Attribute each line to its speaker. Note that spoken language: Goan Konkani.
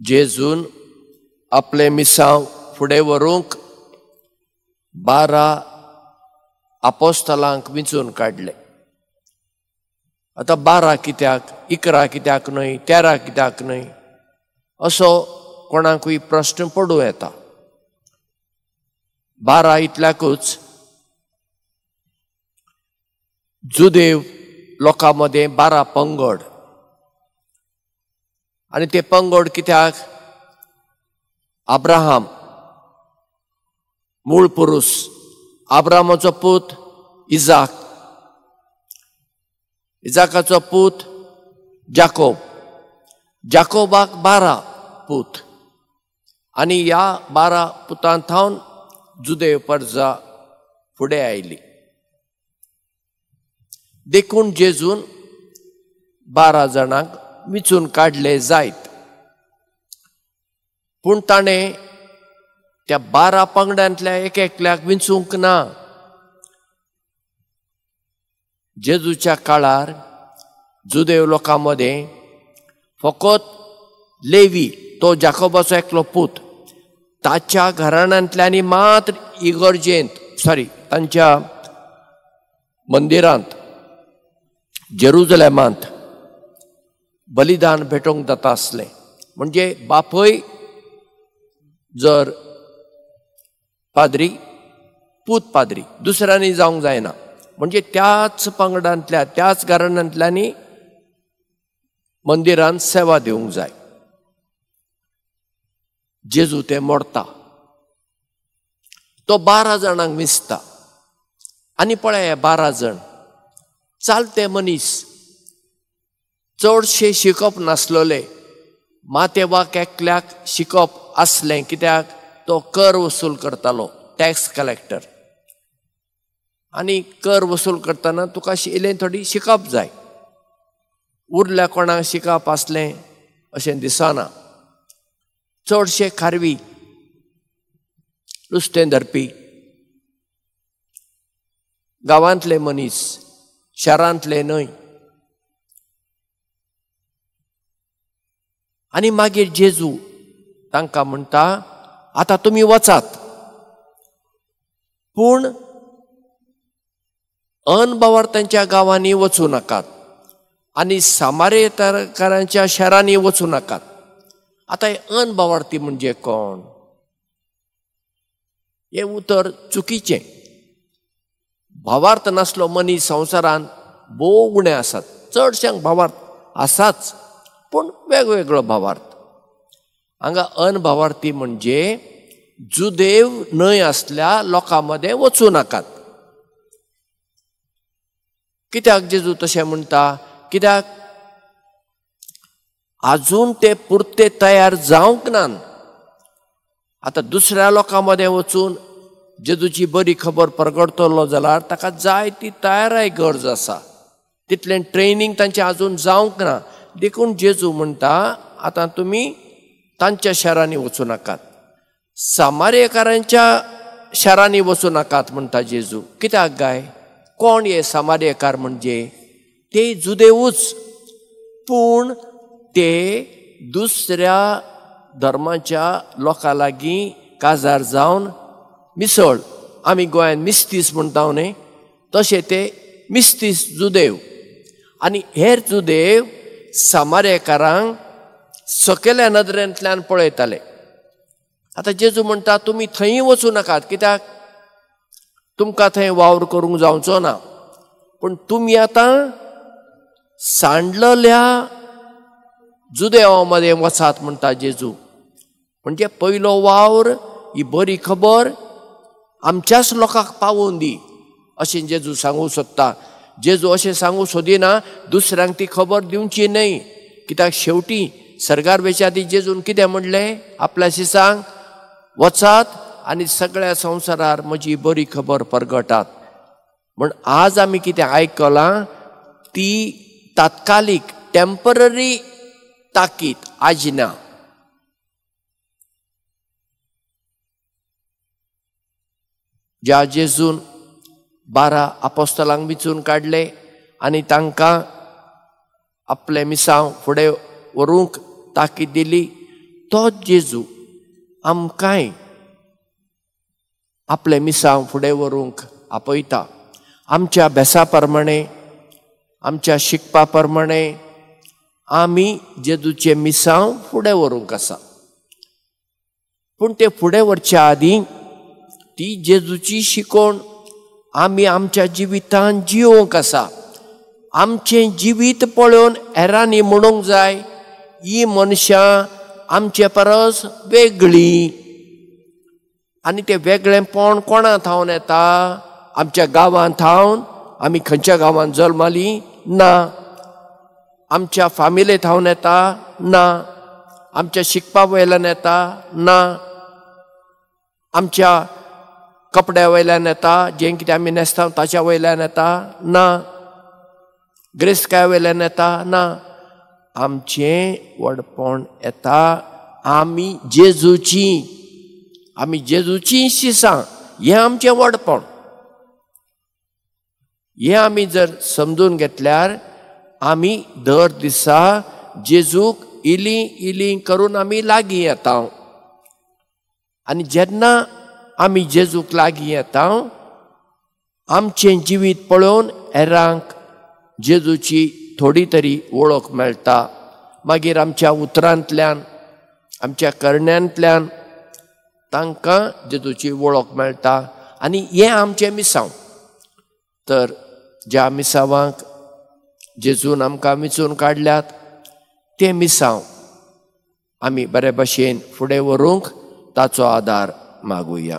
Speaker 1: जेजून आपलें मिसांव फुडें व्हरूंक 12 आपोस्तलांक विंचून काडले. आतां 12 कित्याक, 11 कित्याक न्हय, 13 कित्याक न्हय असो कोणाकूय प्रश्न पडूं येता. 12 इतल्याकूच जुदेव लोकां मदें 12 पंगड, आनी ते पंगड कित्याक? अब्राहम मूळ पुरूस, अब्राहमाचो पूत इजाक, इजाकाचो पूत जाकोब, जाकोबाक 12 पूत, आनी ह्या 12 पुतां थावन जुदेव परजा फुडें आयली. देखून जेजून 12 जाणांक विंचून काडले जायत, पूण ताणें त्या 12 पंगडांतल्या एक एकल्याक विंचूंक ना. जेजूच्या काळार जुदेव लोकां मदें फकत लेवी, तो जाकोबाचो एकलो पूत, ताच्या घराण्यांतल्यांनी मात्र इगर्जेंत, सॉरी, तांच्या मंदिरांत जेरुजलेमांत बलिदान भेटोवंक जाता आसलें. म्हणजे बापय जर पाद्री, पूत पाद्री, दुसऱ्यांनी जावंक जायना. म्हणजे त्याच पंगडांतल्या, त्याच घराण्यांतल्यांनी मंदिरांत सेवा दिवंक जाय. जेजू ते मोडता, तो 12 जाणांक विंचता. आनी पळय, 12 जाण चालते मनीस, चडशे शिकप नासलेले. मातेवाक एकल्याक शिकप आसलें, कित्याक तो कर वसूल करतालो, टॅक्स कलेक्टर, आनी कर वसूल करतना तुका इल्लें थोडी शिकप जाय. उरल्या कोणाक शिकप आसलें अशें दिसना. चडशे खारवी, नुस्तें धरपी, गांवांतले मनीस, शारांतले न्हय. आनी मागीर जेजू तांकां म्हणटा, आतां तुमी वचात, पूण अनभावार्थांच्या गांवांनी वचूं नाकात आनी सामारेकारांच्या शारांनी वचूं नाकात. आतां हे अनभावार्थी म्हणजे कोण? हें उतर चुकीचें. भावार्थ नासलो मनीस संवसारांत भोव उणे आसात. चडश्यांक भावार्थ आसाच, पूण वेगवेगळो भावार्थ. हांगा अनभावार्थी म्हणजे जुदेव न्हय आसल्या लोकां मदें वचूं नाकात. कित्याक जेजू तशें म्हणटा? कित्याक आजून ते पुरते तयार जावंक ना. आतां दुसऱ्या लोकां मदें वचून जेजूची बरी खबर परगटतलो जाल्यार ताका जाय ती तयाराय गरज आसा. तितलें ट्रेनींग तांचें आजून जावंक ना. देखून जेजू म्हणटा, आतां तुमी तांच्या शारांनी वचूं नाकात, सामारेकारांच्या शारांनी वचूं नाकात म्हणटा जेजू. कित्याक गाय? कोण हे सामारेकार? म्हणजे ते जुदेवूच, पूण ते दुसऱ्या धर्माच्या लोकां लागीं काजार जावन मिसळ, आमी गोंयांत मिस्तीस म्हणटा न्हय, तशें ते मिस्तीस जुदेव. आनी हेर जुदेव सामारेकारांक सकयल्या नदरेंतल्यान पळयताले. आतां जेजू म्हणटा, तुमी थंय वचूं नाकात, कित्याक तुमकां थंय वावर करूंक जावचो ना, पूण तुमी आतां सांडलेल्या जुदेवा मदें वचात म्हणटा जेजू. म्हणजे पयलो वावर, ही बरी खबर आमच्याच लोकांक पावोवन दी अशें जेजू सांगूंक सोदता. जेजू अशें सांगूंक सोदिना दुसऱ्यांक ती खबर दिवची न्हय, कित्याक शेवटी सर्गार वेच्या आदीं जेजून कितें म्हणलें आपल्या शिसांक? वचात आनी सगळ्या संवसारार म्हजी बरी खबर परगटात. म्हण आज आमी कितें आयकलां ती तात्कालीक, टेम्पररी ताकीद आज ना. ज्या जेजून 12 आपोस्तलांक विंचून काडले आनी तांकां आपलें मिसांव फुडें व्हरूंक ताकीद दिली, तोच जेजू आमकांय आपलें मिसांव फुडें व्हरूंक आपयता. आमच्या अभ्यासा प्रमाणे, आमच्या शिकपा प्रमाणे आमी जेजूचें मिसांव फुडें व्हरूंक आसा. पूण ते फुडें व्हरच्या आदीं ती जेजूची शिकोवण आमी आमच्या जिवितांत जियोवंक आसा. आमचें जिवीत पळोवन हेरांनी म्हणूंक जाय, ही मनशां आमचे परस वेगळी. आनी तें वेगळेंपण कोणा थावन येता? आमच्या गांवांत थावन. आमी खंयच्या गांवांत जल्माली ना. आमच्या फामिले थावन येता ना. आमच्या शिकपा वयल्यान येता ना. आमच्या कपड्या वयल्यान येता, जें कितें आमी न्हेसता ताच्या वयल्यान येता ना. ग्रेसकाय वयल्यान येता ना. आमचें व्हडपण येता आमी जेजूची, आमी जेजूची शिसां, हें आमचें व्हडपण. हें आमी जर समजून घेतल्यार आमी दर दिसा जेजूक इली इली करून आमी लागीं येता. आनी जेन्ना आमी जेजूक लागीं येता, आमचें जिवीत पळोवन हेरांक जेजूची थोडी तरी वळख मेळटा. मागीर आमच्या उतरांतल्यान, आमच्या करण्यांतल्यान तांकां जेजूची वळख मेळटा. आनी हें आमचें मिसांव. तर ज्या मिसांवांक जेजून आमकां विंचून काडल्यात तें मिसांव आमी बरे भशेन फुडें व्हरूंक ताचो आदार मागुया.